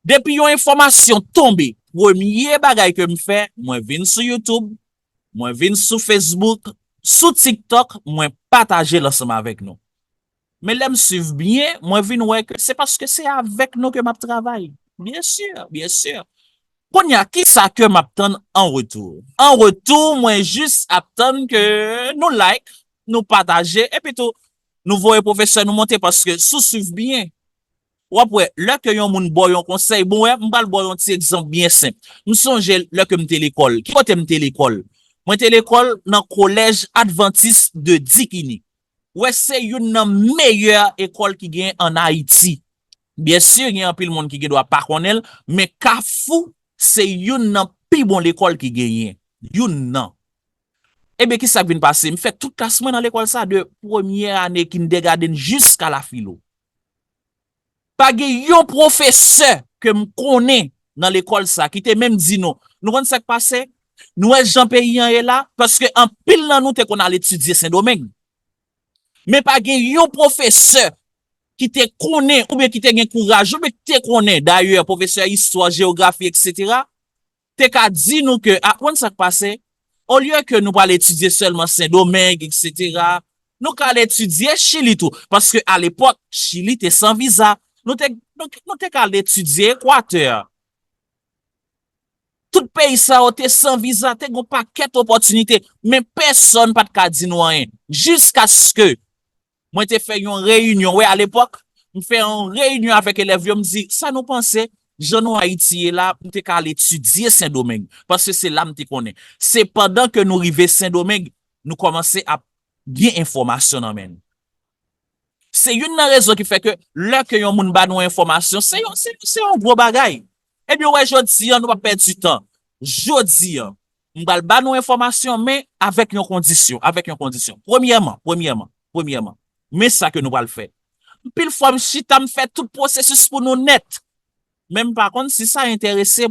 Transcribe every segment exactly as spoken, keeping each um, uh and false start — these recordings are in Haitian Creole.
Depi yon enfòmasyon tonbe, premye bagay ke m fè, mwen vin sou YouTube, mwen vin sou Facebook, sou TikTok, mwen pataje l ansanm avèk nou. Men lè m swiv byen, mwen vin wè ke se paske se avèk nou ke m ap travay. Byen si, byen si. Kounye a, kisa ke m ap tann an retou? An retou, mwen jis ap tann ke nou like, nou pataje, epi tou, nou voye pwofesè nou monte, paske si w swiv byen, w ap wè, lè ke yon moun ba w yon konsèy, bon, wè, m pral ba w yon ti egzanp byen senp. M sonje lè ke m te lekòl. Ki kote m te lekòl? Mwen te lekòl nan Kolèj Advantis de Dikini. Wè, se youn nan meyè ekòl ki gen ann Ayiti. Byen si, gen anpil moun ki gen dwa pa konnen l, men Kafou se youn nan pi bon lekòl ki genyen. Youn nan. Ebyen, kisa k vin pase? M fè tout klas mwen nan lekòl sa, de premyè ane kindergarten jiska lafilo. Pa gen yon pwofesè ke m konnen nan lekòl sa ki te menm di nou, nou konn sa k pase? Nou wè jan peyi an ye la, paske anpil nan nou te konn al etidye Sendomeng. Men pa gen yon pwofesè ki te konnen, oubyen ki te gen kouraj, oubyen ki te konnen, dayè, pwofesè istwa, jewografi, etsetera, te ka di nou ke, a, konn sa k pase, olye ke nou pral etidye sèlman Sendomeng, etsetera, nou ka al etidye Chili tou. Paske alepòk, Chili te san viza. Nou te, nou, nou te ka al etidye Ekwatè. Tout peyi sa yo te san viza, te gen yon pakèt opòtinite. Men pèsonn pa t ka di nou anyen. Jiskaske mwen te fè yon reyinyon. Wè, alepòk, m fè yon reyinyon avèk elèv yo, m di, sa nou panse, jan nou Ayiti ye la, m te ka al etidye Sendomeng, paske se la m te konnen. Se pandan ke nou rive Sendomeng, nou kòmanse ap gen enfòmasyon nan men n. Se youn nan rezon ki fè ke lè ke yon moun ba nou enfòmasyon, se yon, se, se yon gwo bagay. Ebyen, wè, jodi an, nou pa pèdi tan. Jodi an, m pral ba nou enfòmasyon, men avèk yon kondisyon, avèk yon kondisyon. Premyèman, premyèman, premyèman, men sa ke nou pral fè. Anpil fwa, m chita, m fè tout pwosesis pou nou nèt. Men m pa konn si sa enterese,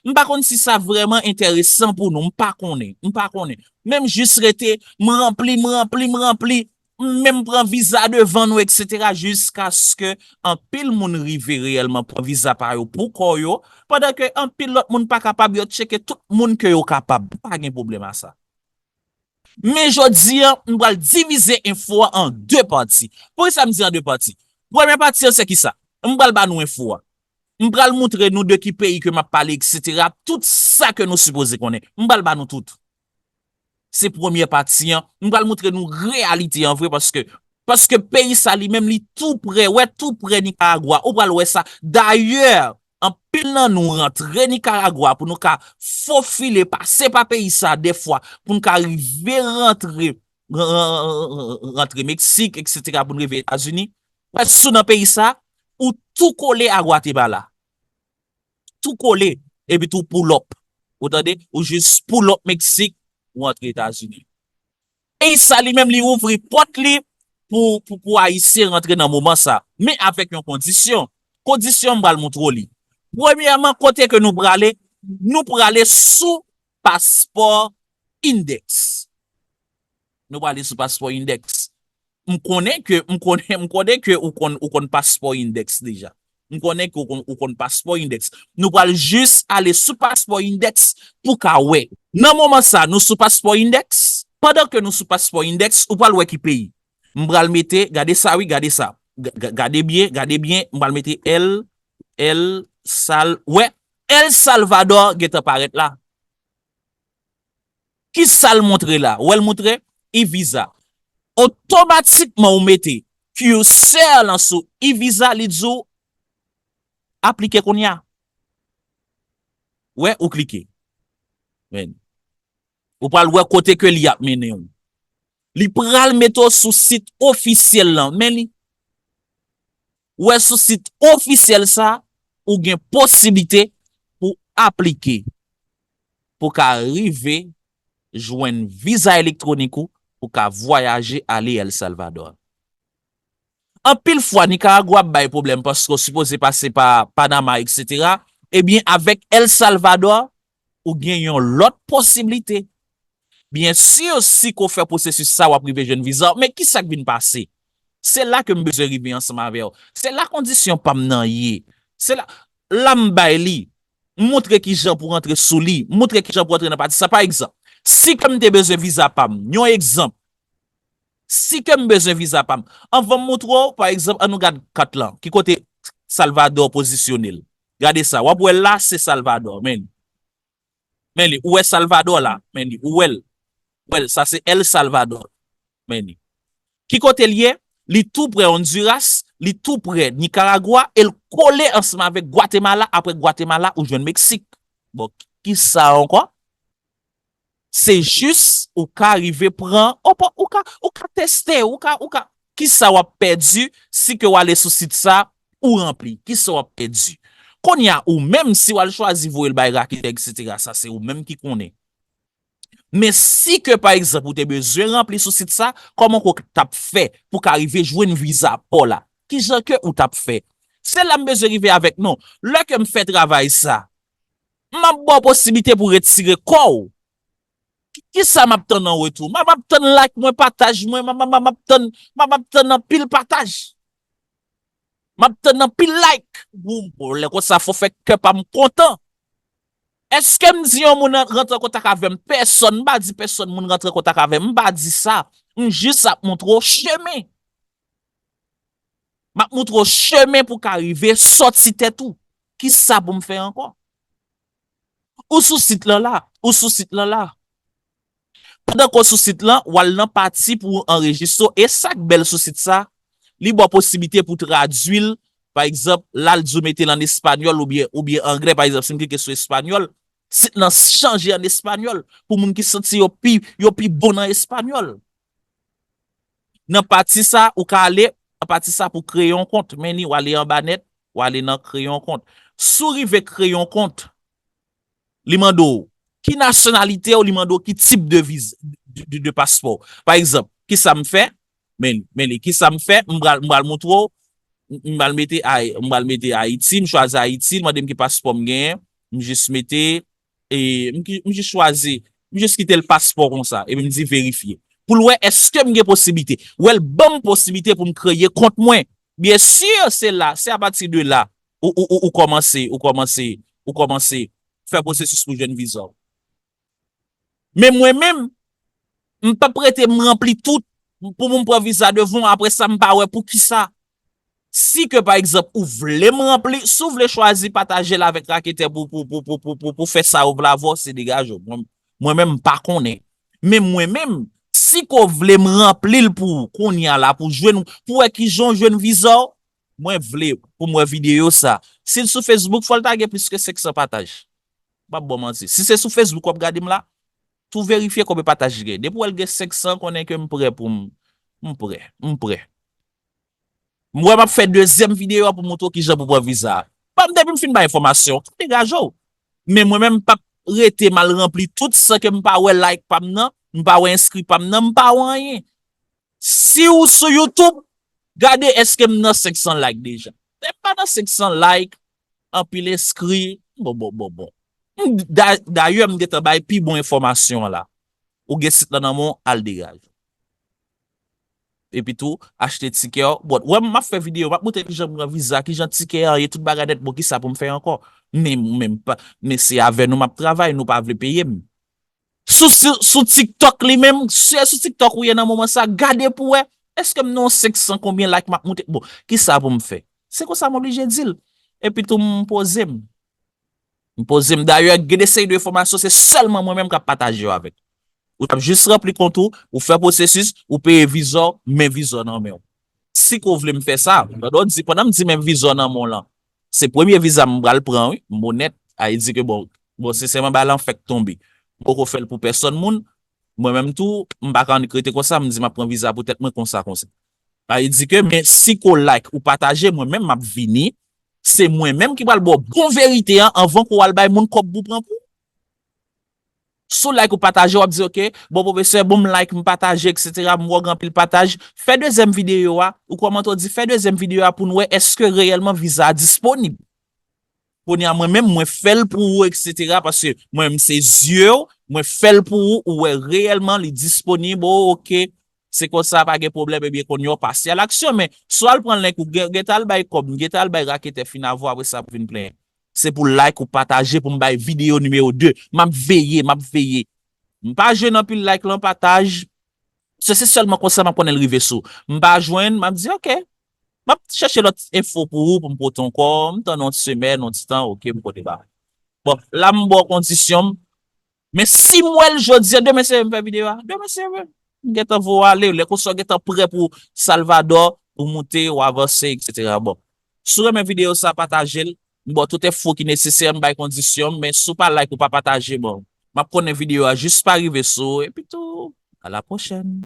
m pa konn si sa vrèman enteresan pou nou, m pa konnen, m pa konnen. Men m jis rete, m ranpli, m ranpli, m ranpli, m menm pran viza devan nou, etsetera, jiskaske anpil moun rive reyèlman pran viza pa yo pou kò yo, pandan ke anpil lòt moun pa kapab, yo tcheke tout moun ke yo kapab. Pa gen pwoblèm a sa. Men jodi an, m pral divize enfo a an de pati. Poukisa m di an de pati? Premye pati an se kisa? M pral ba nou enfo a. M pral moutre nou de ki peyi ke m ap pale, etsetera. Tout sa ke nou sipoze konnen. M pral ba nou tout. Se premye pati an. M pral moutre nou reyalite an vre paske, paske peyi sa li menm li tou pre, wè, tou pre Nikaragwa. Ou pral wè sa. Dayè, anpil nan nou rantre Nikaragwa pou nou ka fofile, pase pa peyi sa dèfwa, pou n ka rive rantre, rantre Meksik, etsetera, pou n rive Etazini. Wè, si w nan peyi sa, ou tou kole a Gwatemala. Tou kole, epi tou pull up. Ou tande? Ou jis pull up Meksik, ou antre Etazini. Peyi sa li menm li ouvri pòt li pou, pou, pou Ayisyen rantre nan moman sa. Men avèk yon kondisyon. Kondisyon m pral moutre w li. Premyèman, kote ke nou prale, nou prale sou paspò Index. Nou prale sou paspò Index. M konnen ke, m konnen, m konnen ke ou konn, ou konn paspò Index deja. M konnen ke ou konn, ou konn paspò Index. Nou pral jis ale sou paspò Index pou ka wè. Nan moman sa, nou sou paspò Index. Pandan ke nou sou paspò Index, ou pral wè ki peyi. M pral mete, gade sa wi, gade sa. Ga-, ga-, gade byen, gade byen. M pral mete El, El Sal-, wè, El Salvador gentan parèt la. Ki sa l montre la? Wè l montre e-visa. Otomatikman ou mete cursor lan sou e-visa, li di w aplike kounye a. Wè, ou klike. Men. Ou pral wè kote ke li ap mennen w. Li pral mete w sou sit ofisyèl lan. Men li. Wè sou sit ofisyèl sa, ou gen posiblite pou aplike, pou ka rive jwenn viza elektwonik ou, pou ka vwayaje ale El Salvador. Anpil fwa, Nikaragwa ap bay pwoblèm paske w sipoze pase pa Panama, etsetera. Ebyen, avèk El Salvador, ou gen yon lòt posiblite. Byen si, si ke w fè pwosesis sa, w ap rive jwenn viza w. Men kisa k vin pase? Se la ke m bezwen rive ansanm avè w. Se la kondisyon pa m nan ye. Se la, la m bay li. M montre kijan pou rantre sou li. M montre kijan pou rantre nan pati sa. Pa egzanp, si ke m te bezwen viza pa m, yon egzanp, si ke m bezwen viza pa m, anvan m montre w, pa egzanp, ann nou gad kat lan. Ki kote Salvador pozisyone l? Gade sa. W ap wè la, se Salvador. Men li. Men li. Ou wè Salvador la? Men li. Ou wè l? Ou wè l? Sa se El Salvador. Men li. Ki kote l ye? Li tou prè Honduras, li tou prè Nicaragua, e l kole ansanm avèk Guatemala. Apre Guatemala, ou jwenn Meksik. Bon, ki sa ankò? Se jis ou ka rive pran, ou pa, ou ka, ou ka teste, ou ka, ou ka, ki sa w ap pèdi si ke w ale sou sit sa, ou ranpli? Ki sa w ap pèdi? Kounye a, ou menm, si w al chwazi voye l bay raketè, et cetera, sa se ou menm ki konnen. Men si ke, pa egzanp, ou te bezwen ranpli sou sit sa, kòman ke w t ap fè pou ka rive jwenn viza pa w la? Kijan ke ou t ap fè? Se la m bezwen rive avèk nou. Lè ke m fè travay sa, m ap ba w posiblite pou retire kò w. Ki, ki sa m ap tann an retou? M ap, m ap tann like mwen, pataj mwen, m ap, m ap, m ap tann, m ap, m ap tann anpil pataj. M ap tann anpil like. Pou, pou lè konsa, fò fè kè pa m kontan. Èske m di yon moun rantre an kontak avè m? Pèsòn, m pa di pèsòn moun rantre an kontak avè m, m pa di sa. M jis ap montre w chemen. M ap montre w chemen pou w ka rive sòti tèt ou. Ki sa pou m fè ankò? Ou sou sit lan la, ou sou sit lan la. Pandan ke w sou sit lan, w al nan pati pou w anrejistre w. E sa k bèl sou sit sa, li ba w posiblite pou w tradui l. Pa egzanp, la l di w mete l an espanyòl oubyen, oubyen anglè. Pa egzanp, si m klike sou espanyòl, sit lan chanje an espanyòl pou moun ki santi yo pi, yo pi bon nan espanyòl. Nan pati sa, ou ka ale nan pati sa pou kreye yon kont. Men li, w ale anba nèt, w ale nan kreye yon kont. Si w rive kreye yon kont, li mande w ki nasyonalite w, li mande w ki tip de viz, de, de, de paspò. Pa egzanp, ki sa m fè? Men, men li, ki sa m fè? M pral, m pral montre w. M, m pral mete Ay-, m pral mete Ayiti, m chwazi Ayiti, li mande m ki paspò m genyen. M jis mete, e, m ki, m jis chwazi, m jis kite l paspò konsa, epi m di verifye. Pou l wè èske m gen posiblite. Wè l ban m posiblite pou m kreye kont mwen. Byen si, se la, se apati de la, ou, ou, ou, ou kòmanse, ou kòmanse, ou kòmanse fè pwosesis pou jwenn viza w. Men mwen menm, m p ap rete m ranpli tout pou m pran viza devan w, apre sa m pa wè poukisa. Si ke, pa egzanp, ou vle m ranpli, si w vle chwazi pataje l avèk raketè pou, pou, pou fè sa yo vle avè w, se degaje w. Mwen, mwen menm, m pa konnen. Men mwen menm, si ke w vle m ranpli l pou ou, kounye a la, pou jwenn, pou wè kijan w jwenn viza w, mwen vle pou m wè videyo sa. Si l sou Facebook, fò l ta gen plis ke senk san pataj. M p ap ba w manti. Si se sou Facebook w ap gade m la, tou verifye konbyen pataj li gen. Depi w wè l gen senk san, konnen ke m prè pou m, m prè, m prè. M wè m ap fè dezyèm videyo a pou montre w kijan pou pran viza a. Ban m, depi m fin bay enfòmasyon, degaje w. Men mwen menm, m p ap rete m al ranpli tout san ke m pa wè like pa m nan, m pa wè enskri pa m nan, m pa wè anyen. Si w sou YouTube, gade èske m nan senk san like deja. Lè m pa nan senk san like, anpil enskri, bon, bon, bon, bon. M, da-, dayè, m gentan bay pi bon enfòmasyon an la. Ou gen sit lan nan men w, al degaje w. Epi tou, achte tikè w. Bon, wè m ap fè videyo, m ap montre kijan m pran viza, kijan tikè an ye, tout bagay nèt. Bon, kisa pou m fè ankò? Men, men, m pa, men se avè nou m ap travay, nou pa vle peye m. Sou, sou, sou TikTok li menm, si se sou TikTok ou ye nan moman sa, gade pou wè, èske m nan yon senk san konbyen like m ap moute? Bon, kisa pou m fè? Se konsa m oblije di l. Epi tou m poze m. M poze m. Dayè, gen de seri de enfòmasyon, se sèlman mwen menm k ap pataje yo avèk. Ou t ap jis ranpli kont ou, ou fè pwosesis, ou peye viza w, men viza w nan men w. Si ke w vle m fè sa, pandan w di, pandan m di men viza w nan men w lan, se premye viza m pral pran, wi, m onèt, a, e di ke bon, bon, sensèman, bagay lan fèk tonbe. M poko fè l pou pèsòn moun, mwen menm tou, m pa ka annik rete konsa, m di m ap pran viza pou tèt mwen konsa, konsa. A, e di ke, men si ke w like, ou pataje, mwen menm m ap vini, se mwen menm ki pral ba w bon verite an anvan ke w al bay moun kòb pou pran pou ou. Si w like ou pataje, w ap di, "Ok, bon pwofesè, bon m like, m pataje, et cetera, m wè w gen anpil pataj." Fè dezyèm videyo a, ou kòmante, w di, "Fè dezyèm videyo a pou n wè èske reyèlman viza a disponib." Kounye a, mwen menm, mwen fè l pou ou, et cetera, paske mwen menm se zye w, mwen fè l pou ou, ou wè reyèlman li disponib, o, ok, se konsa, pa gen pwoblèm, ebyen, kounye a w pase a laksyon, men si w al pran link ou, gen, gentan al bay kòb, gentan al bay raketè, fin avè w, apre sa, pou vin plenyen. Se pou like ou pataje pou m bay videyo nimewo de. M ap veye, m ap veye. M pa jwenn anpil like lan, pataj. Se, se sèlman konsa m ap konnen l rive sou. M pa jwenn, m ap di, "Ok." M ap chèche lòt enfo pou ou, pou m pote ankò. M tann yon ti semèn, yon ti tan, ok, m pote ba ou. Bon, la m ba w kondisyon m. Men si m wè l jodi a, demen se m fè videyo a. Demen se m. M gentan voye ale. Lè konsa w gentan prè pou Salvador, ou moute, ou avanse, etsetera. Bon, si w renmen videyo sa, pataje l. M ba w tout enfo ki nesesè, m bay kondisyon m, men si w pa like, ou pa pataje, bon, m ap konnen videyo a jis pa rive sou ou, epi tou, a la pwochèn.